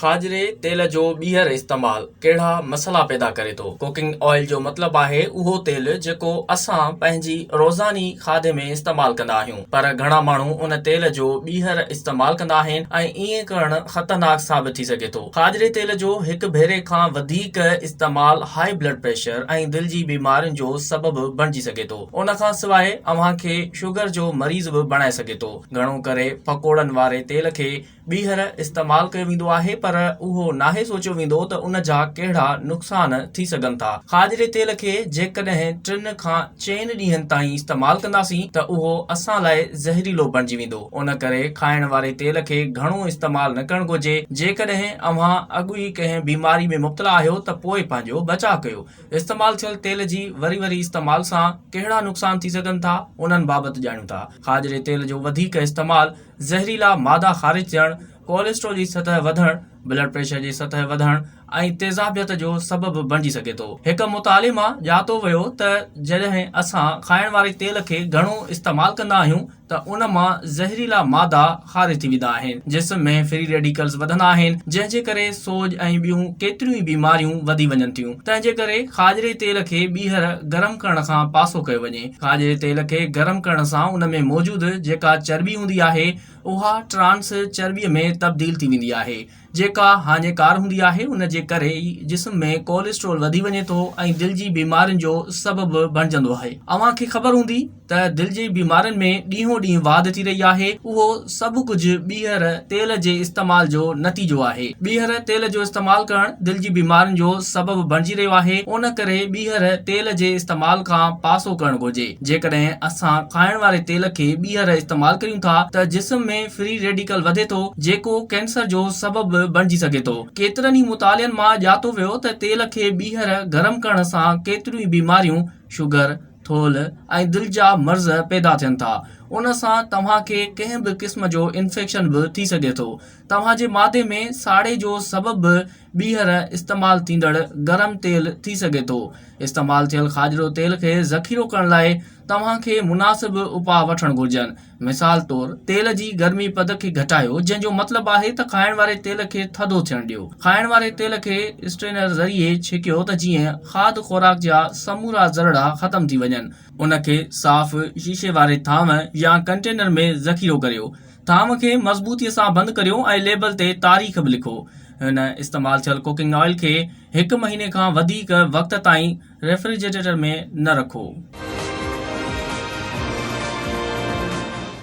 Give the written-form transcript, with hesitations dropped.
کاڄري تيل جو ٻيهر استعمال ڪهڙا مسئلا پيدا ڪري ٿو؟ ڪوڪنگ آئل جو مطلب آهي اهو تيل جيڪو اسان پنهنجي روزاني کاڌي ۾ استعمال ڪندا آهيون پر گهڻا ماڻهو ان تيل جو ٻيهر استعمال ڪندا آهن ۽ ائين ڪرڻ خطرناڪ ثابت ٿي سگهي ٿو. کاڄري تيل جو هڪ ڀيري کان وڌيڪ استعمال هاء بلڊ پريشر ۽ دل جي بيمارين جو سبب بڻجي سگهي ٿو. ان کان سواء اوهان کي شگر جو مريض به بڻائي سگهي ٿو. گهڻو ڪري پڪوڙن واري تيل کي ٻيهر استعمال ڪيو ويندو آهي پر اهو ناهي سوچيو ويندو ته ان جا ڪهڙا نقصان ٿي سگهن ٿا. کاڄري تيل کي جيڪڏهن ٽن کان چئن ڏينهن تائين استعمال ڪنداسين ته اهو اسان لاء زهريلو بڻجي ويندو. ان ڪري کائڻ واري تيل کي گهڻو استعمال نه ڪرڻ گهرجي. جيڪڏهن اوهان اڳ ئي ڪنهن بيماري ۾ مبتلا آهيو ته پوء پنهنجو بچاء ڪيو. استعمال ٿيل تيل جي وري وري استعمال سان ڪهڙا نقصان ٿي سگهن ٿا انهن بابت ڄاڻيون ٿا. کاڄري تيل جو وڌيڪ استعمال زهريلا مادا خارج ٿيڻ، ڪوليسٽرول جي سطح وڌڻ، بلڊ پريشر جي سطح وڌڻ ۽ تيزابيت جو سبب بڻجي سگهي ٿو. هڪ مطالعي مان ڄاتو ويو ته جڏهن اسان کائڻ واري تيل کي گهڻو استعمال ڪندا آهيون ته ان مان زهريلا مادا خارج ٿي ويندا آهن، جسم ۾ فري ريڊيڪلز وڌندا آهن، جنهن جي ڪري سوڄ ۽ ٻيون ڪيتريون ئي بيماريون وڌي وڃن ٿيون. تنهن جي ڪري کاڄري تيل کي ٻيهر گرم ڪرڻ کان پاسو ڪيو وڃي. کاڄري تيل کي گرم ڪرڻ سان ان ۾ موجود جيڪا چرٻي هوندي آهي اها ٽرانس چرٻي ۾ تبديل ٿي ويندي آهي جيڪا هاڃيڪار هوندي آهي ان جي ڪري ئي جسم ۾ ڪوليسٽرول وڌي وڃي ٿو ۽ دل جي بيمارين جو سبب بڻجندو آهي. اوهان کي خبر هوندي ته دل جي بيمارين ۾ ڏينهون ڏينهن واڌ ٿي رهي آهي، اهو سڀ ڪجهه ٻيهر تيل جي استعمال جو نتيجو آهي. ٻيهر تيل جو استعمال ڪرڻ دل جي بيمارين جو سبب بڻجي رهيو آهي، ان ڪري ٻيهر تيل جي استعمال کان پاسو ڪرڻ گهرجي. جيڪڏهن اسان کائڻ واري تيل کي ٻيهر استعمال ڪريون ٿا ته جسم ۾ فري ريڊيڪل وڌي ٿو، جيڪو ڪينسر جو سبب به بڻجي سگهي ٿو. ڪيترن ئي مطالعن مان ڄاتو ويو ته تيل کي ٻيهر گرم ڪرڻ سان ڪيتريون ئي بيماريون، شگر، ٿولهه ۽ دل جا مرض پيدا ٿين ٿا. ان سان توهان کي ڪنهن به قسم جو انفيڪشن به ٿي سگهي ٿو. توهان جي معدي ۾ ساڙي جو سبب به ٻيهر استعمال ٿيندڙ گرم تيل ٿي سگهي ٿو. استعمال ٿيل کاڄرو تيل کي ذخيرو ڪرڻ لاء توهان کي مناسب اپاء وٺڻ گهرجن. مثال طور، تيل جي گرمي پد کي گهٽايو، جنهن جو مطلب آهي ته کائڻ واري تيل کي ٿڌو ٿيڻ ڏيو. کائڻ واري تيل کي اسٽرينر ذريعي ڇڪيو ته جيئن کاڌ خوراڪ جا سمورا ذرڙا ختم ٿي وڃن. ان کي صاف شيشي واري ٿانو يا ڪنٽينر ۾ ذخيرو ڪريو. ٿانو کي مضبوطي سان بند ڪريو ۽ ليبل تي تاريخ به لکو. هن استعمال ٿيل ڪوڪنگ آئل کي هڪ مهيني کان وڌيڪ وقت تائين ريفريجريٽر ۾ نه رکو.